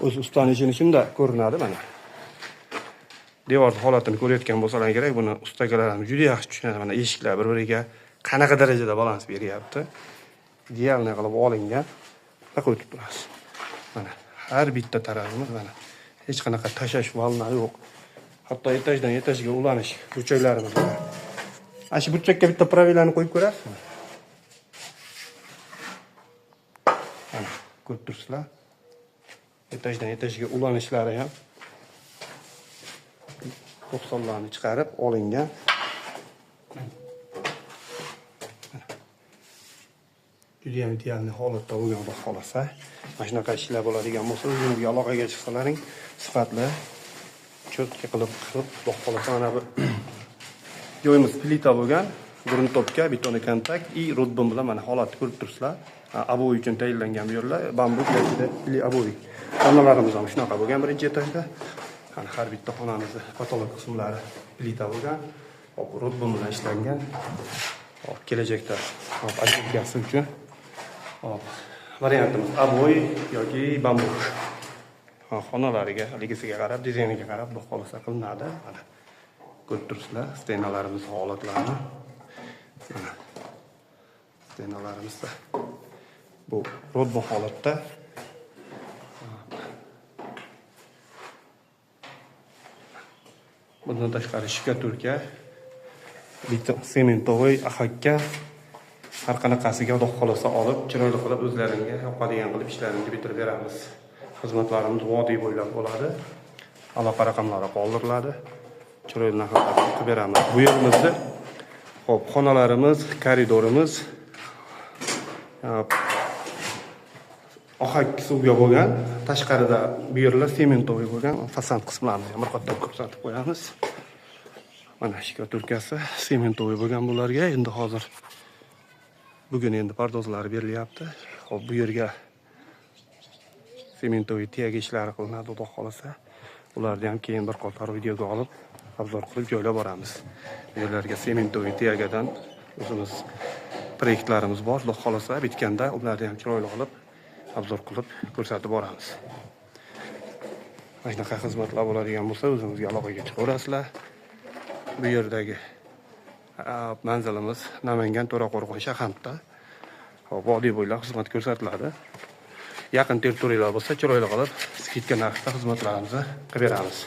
O'z ustani ishini shunda ko'rinadi mana. Devor holatini ko'rayotgan bo'lsalar kerak, buni ustalar ham juda yaxshi tushunadi. Mana eshiklar bir-biriga qanaqa darajada balans beryapti. Idealniy qilib olingan. Bunaqa o'tib turasiz. Mana har bitta tarafimiz mana hech qanaqa tashash valna yo'q. Hatto etajdan etajga ulanish burchaklarimiz bor. Ana shu burchakka bitta pravilani qo'yib ko'rasizmi? Mana ko'rib turibsizlar. Etajdan etajga ulanishlari ham 90larni chiqarib olingan. Juda ham idealniy holatda bo'lgan, xudo xolasa. Mana shunaqa ishlar bo'ladigan bo'lsa, o'zimizga aloqaga chiqsalaring, sifatli, cho'tka qilib, xudo xolasa mana bu joyimiz plita bo'lgan, gruntopka, betoni kontakt и rodbon bilan mana holatni ko'rib turibsizlar. Oboy uchun tayinlangan bu yerlar, bambuk yoki ili oboy. Xonalarimiz ham shunaqa bo'lgan birinchi etajda. Mana har bitta xonamizni patolog qismlari plita bo'lgan, hop, rodbon bilan ishlangan. Hop, kelajakda hop, отделкasi uchun hop, variantimiz oboy yoki bambuk. Xonalariga, ligisiga qarab, dizayniga qarab xudo xolasa qilinadi. Mana ko'rib turibsizlar, stenalarimiz holatlarini. Mana stenalarimiz bu rodbon holatda. Bundan tashqari shkaturka, bitta sementovoy, ahakka har qanaqasiga xudo xolasa olib, chiroyli qilib o'zlaringga yoqadigan qilib ishlaringni bitirib beramiz. Xizmatlarimiz vodiy bo'ylab bo'ladi. Aloqa raqamlari qoldiriladi. Chiroyli narxlarda qilib beramiz. Bu yerimizda hop, xonalarimiz, koridorimiz ohak suvga bo'lgan, tashqarida bu yerlar sementovoy bo'lgan, fasad qismlarini ham bir qator ko'rsatib qo'yamiz. Mana shkaturkasi sementovoy bo'lgan bularga. Endi hozir bugun endi pardozlari berilyapti. Hop, bu yerga sementovoy tiyagi ishlari qilinadi, xudo xolasa. Ularni ham keyin bir qator videoga olib, obzor qilib joylab boramiz. Bu yerlarga sementovoy tiyagadan o'zimiz proyektlarimiz bor, xudo xolasa bitganda ularni ham chiroyli qilib obzor qilib ko'rsatib boramiz. Mana shunaqa xizmatlar bo'ladigan bo'lsa, o'zimizga aloqaga chiqaverasizlar. Bu yerdagi manzilimiz Namangan To'raqo'rg'on shaharida. Hop, vodiy bo'ylab xizmat ko'rsatiladi. Yaqin territoriyalar bo'lsa, chiroyli qilib, skidka narxda xizmatlarimizni qilib beramiz.